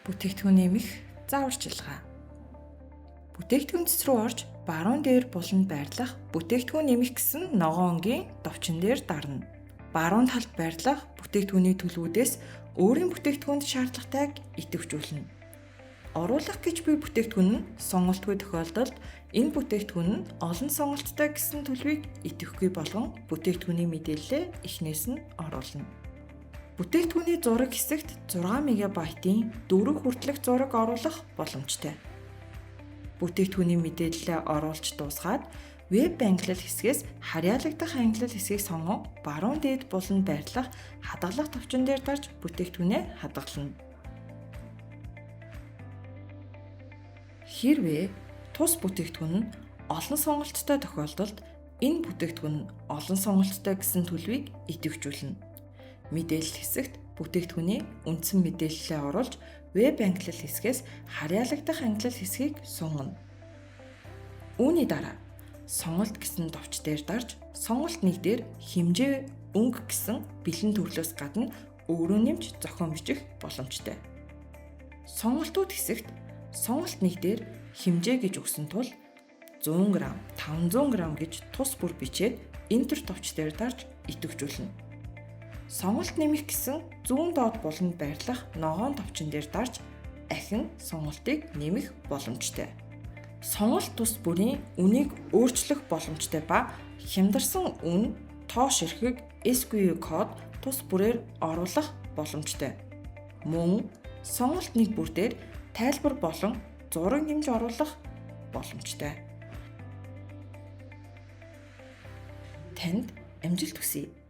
Бүтээгдэхүүн нэмэх зааварчилгаа. Бүтээгдэхүүн цэс рүү орж баруун дээр буланд байрлах бүтээгдэхүүн нэмэх гэсэн ногоон өнгийн товчин дээр дарна. Баруун талд байрлах бүтээгдэхүүний төлөвүүдээс өөрийн бүтээгдэхүүнд шаардлагатайг идэвхжүүлнэ. Оруулах гэж буй бүтээгдэхүүн нь сонголтгүй тохиолдолд энэ бүтээгдэхүүн нь олон сонголттой гэсэн төлөвийг идэвхгүй болгон бүтээгдэхүүний мэдээллээ эхнээс нь оруулна. Бүтээгдэхүүний зураг хэсэгт 6 мегабайтын 4 хүртэлх зураг оруулах боломжтой. Бүтээгдэхүүний мэдээллээ оруулж дуусгаад веб ангилал хэсгээс харьяалагдах ангилал хэсгийг сонгон баруун дээд буланд байрлах хадгалах товчон дээр дарж бүтээгдэхүүнээ хадгална. Хэрвээ тус бүтээгдэхүүн нь олон сонголттой тохиолдолд энэ бүтээгдэхүүн нь олон сонголттой гэсэн төлөвийг идэвхжүүлнэ. Мэдээлэл хэсэгт бүтээгдэхүүний үндсэн мэдээллээ оруулж веб ангилал хэсгээс харьяалагдах ангилал хэсгийг сонгоно. Үүний дараа сонголт гэсэн товч дээр дарж сонголт 1 дээр хэмжээ, өнгө гэсэн бэлэн төрлөөс гадна өөрөө нэмж зохион бичих боломжтой. Сонголтууд хэсэгт сонголт 1 дээр хэмжээ гэж өгсөн тул 100 г, 500 г гэж тус бүр бичээд Enter товч дээр дарж идэвхжүүлнэ. Сонголт нэмэх гэсэн зүүн доод буланд байрлах ногоон товчон дээр дарж ахин сонголтыг нэмэх боломжтой. Сонголт тус бүрийн үнийг өөрчлөх боломжтой ба хямдарсан үн, тоо ширхэг, SQL код тус бүрээр оруулах боломжтой. Мөн сонголт нэг бүр дээр тайлбар болон зураг нэмж оруулах боломжтой. Танд амжилт хүсье.